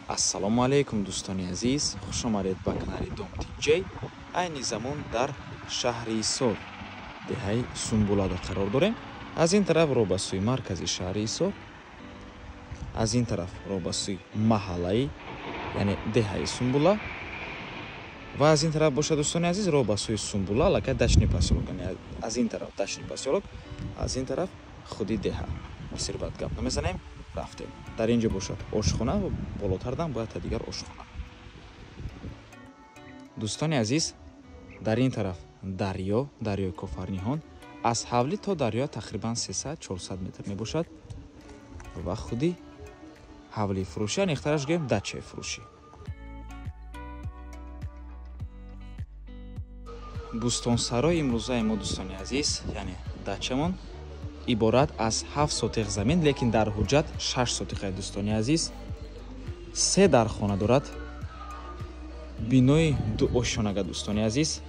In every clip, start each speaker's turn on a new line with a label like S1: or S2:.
S1: Ассалому алайкум, дӯстони азиз, хуш омадед ба канали Дом TJ. Айни замон дар шаҳри Исор, деҳаи Сумбулада қарор дорем. Аз ин тараф роҳ ба сӯи маркази шаҳри Исор, аз ин тараф роҳ ба сӯи маҳаллаи, яъне деҳаи Сумбула, ва аз ин тараф бошад, дӯстони азиз, роҳ ба сӯи Сумбула, аллакай дачный посёлок, яъне аз ин тараф дачный посёлок, аз ин тараф худи деҳа. Бисёр бад гап намезанем, рафтем. Дар ин ҷо бошад ошхона ва болотардан бояд та дигар ошхона. Дӯстони азиз, дар ин тараф дарё, дарёи Кофарниҳон, аз ҳавлӣ то дарё тақрибан 300-400 метр мебошад ва худи ҳавлии фурӯшӣ, аниқтараш гӯем дачаи фурӯшӣ. Бӯстонсарои имрӯзаи мо, дӯстони азиз, яъне дачамон иборат аз 7 сотиқ замин, лекин дар ҳуҷҷат 6 сотиқаи, дӯстони азиз. 3 дархона дорад, бинои ду ошхонага, дӯстони азиз.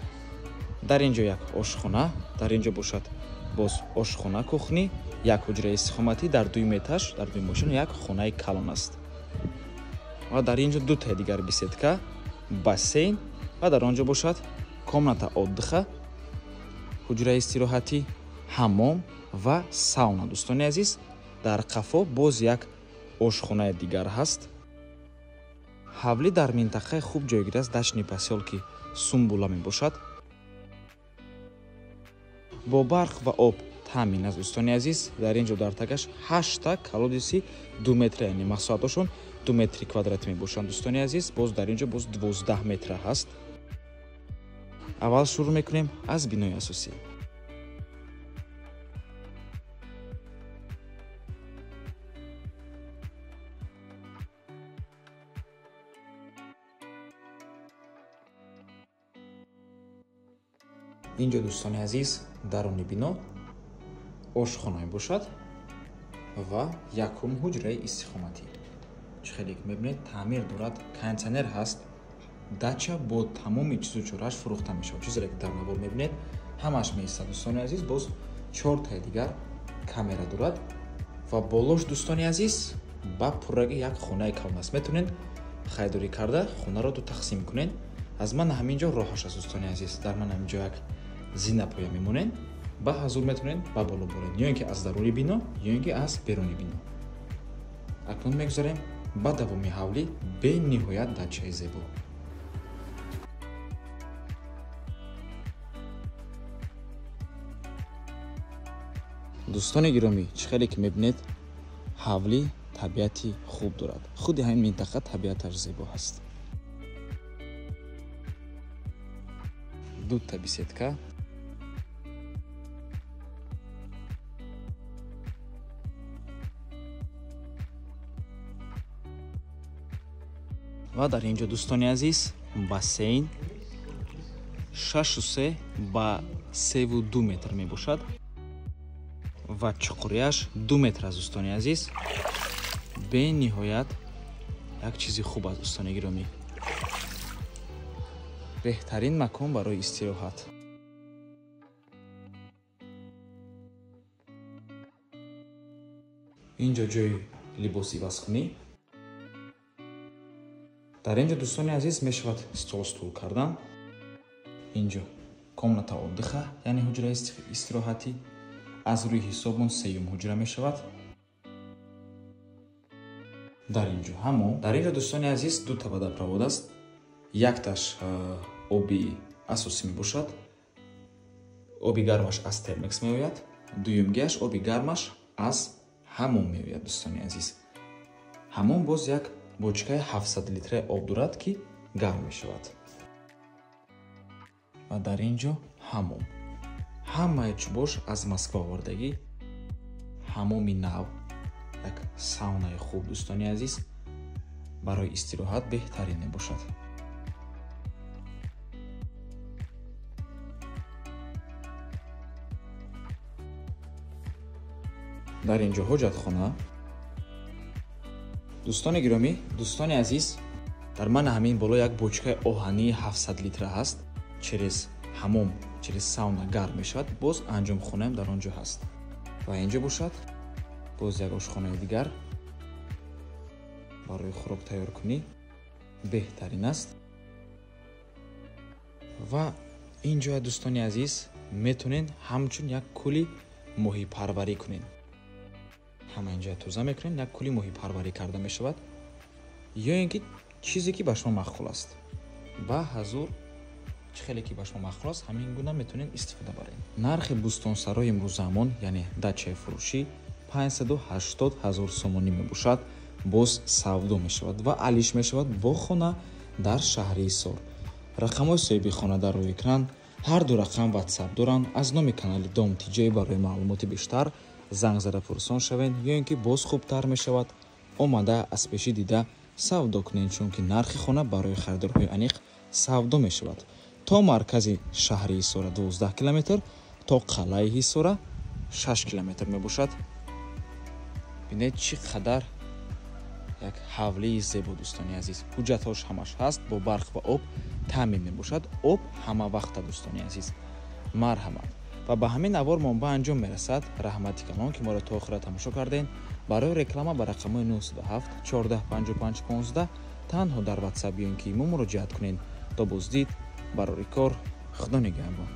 S1: Дар ин ҷо як ошхона, дар ин ҷо бошад боз ошхона, кухни, як ҳуҷраи истиқоматӣ, дар дуюм этаж, дар дуюм ошхона як хонаи калон аст. Ва дар ин ҷо дутаи дигар беседка, бассейн ва дар он ҷо бошад комната отдыха, ҳуҷраи истироҳатӣ, ҳаммом ва сауна. Дӯстони азиз, дар қафо боз як ошхонаи дигар ҳаст. Ҳавлӣ дар минтақаи хуб ҷойгир аст, дачный посёлки Сумбула мебошад. Бо барқ ва об таъмин аст, дӯстони азиз. Дар ин ҷо дар тагаш 8 колодеси 2 метра, яъне масоҳаташон 2 метри квадратӣ мебошанд, дӯстони азиз. Боз дар ин ҷо боз 12 метра ҳаст. Аввал шурӯъ мекунем аз бинои асосӣ. Ин ҷо, дӯстони азиз, даруни бино ошхона мебошад ва якум ҳуҷраи истиқоматӣ. Чӣ хеле ки мебинед, таъмир дорад, кондитсионер ҳаст. Дача бо тамоми чизу чорааш фурӯхта мешавад. Чизере ки дар навор мебинед, ҳамааш меистад, дӯстони азиз. Боз 4таи дигар камера дорад ва болош, дӯстони азиз, ба пурраги як хонаи калон аст. Метавонед харидорӣ карда хонаро ду тақсим кунед. Аз ман ҳамин ҷо роҳаш аст, дӯстони азиз. Дар ман ҳамин ҷо як зинапоя мемонед, ба ҳазур метавонед ба боло боред, ё ин ки аз даруни бино, ё ин ки аз беруни бино. Акнун мегузарем ба давоми ҳавлӣ, бениҳоят дачаи зебо. Дӯстони гиромӣ, чӣ хеле ки мебинед, ҳавлӣ табиати хуб дорад. Худи ҳамин минтақа табиаташ зебо ҳаст. Дута беседка, ва дар ин ҷо, дӯстони азиз, бассейн 6,3 ба 3,2 метр мебошад ва чуқурияш 2 метр аст, дӯстони азиз. Бениҳоят як чизи хуб аст, дӯстони гиромӣ. Беҳтарин макон барои истироҳат. Ин ҷо ҷои либос ивазкунӣ. Дар ин ҷо, дӯстони азиз, мешавад стол стул кардан. Ин ҷо комната отдыха, яъне ҳуҷраи истироҳатӣ. Аз рӯи ҳисобмон сеюм ҳуҷра мешавад. Дар ин ҷо ҳамом. Дар ин ҷо, дӯстони азиз, ду та водопровод аст. Якташ оби асосӣ мебошад, оби гармаш аз термекс меояд, дуюмгиаш оби гармаш аз ҳамом меояд, дӯстони азиз. Ҳамом боз як бочкаи 700 литраи об дорад, ки гарм мешавад. Ва дар ин ҷо ҳамом. Ҳамаи чӯбош аз Москва овардагӣ. Ҳамоми нав, як саунаи хуб, дӯстони азиз, барои истироҳат беҳтарин мебошад. Дар ин ҷо ҳоҷатхона. Дӯстони гиромӣ, дӯстони азиз, дар ман ҳамин боло як бочкаи оҳании 700 литра ҳаст. Через ҳамом, через сауна гарм мешавад. Боз анҷомхонаам дар он ҷо ҳаст. Ва ин ҷо бошад боз як ошхонаи дигар. Барои хӯрок тайёркунӣ беҳтарин аст. Ва ин ҷоя, дӯстони азиз, метавонед ҳамчун як кӯли моҳипарварӣ кунед. Ҳама ин ҷоя тоза мекунед, як кӯли моҳипарварӣ карда мешавад, ё ин ки чизе ки ба шумо маъқул аст. Ба ҳазур чӣ хеле ки ба шумо маъқул аст, ҳамин гуна метавонед истифода баред. Нархи бӯстонсарои имрӯзамон, яъне дачаи фурӯшӣ, 580 000 сомонӣ мебошад. Боз савдо мешавад ва алиш мешавад бо хона дар шаҳри Ҳисор. Рақамҳои соҳиби хона дар рӯи экран, ҳар ду рақам ватсап доранд. Аз номи канали Дом Тиҷои барои маълумоти бештар занг зада пурсон шавед, ё ин ки боз хубтар мешавад омада аз пешӣ дида савдо кунед, чунки нархи хона барои харидорҳои аниқ савдо мешавад. То маркази шаҳри Ҳисора 12 километр, то қалъаи Ҳисора 6 километр мебошад. Бинед, чӣ қадар як ҳавлии зебо, дӯстони азиз. Ҳуҷҷатҳош ҳамаш ҳаст, бо барқ ва об таъмин мебошад. Об ҳама вақта, дӯстони азиз. Марҳамат. Ва ба ҳамин навор мо ба анҷом мерасад. Раҳмати калон, ки моро то охира тамошо кардем. Барои реклама ба рақамҳои 907 14 55 15 танҳо дар ватсап ё ин ки имо муроҷиат кунед. То боздид, барори кор, Худо нигаҳбон.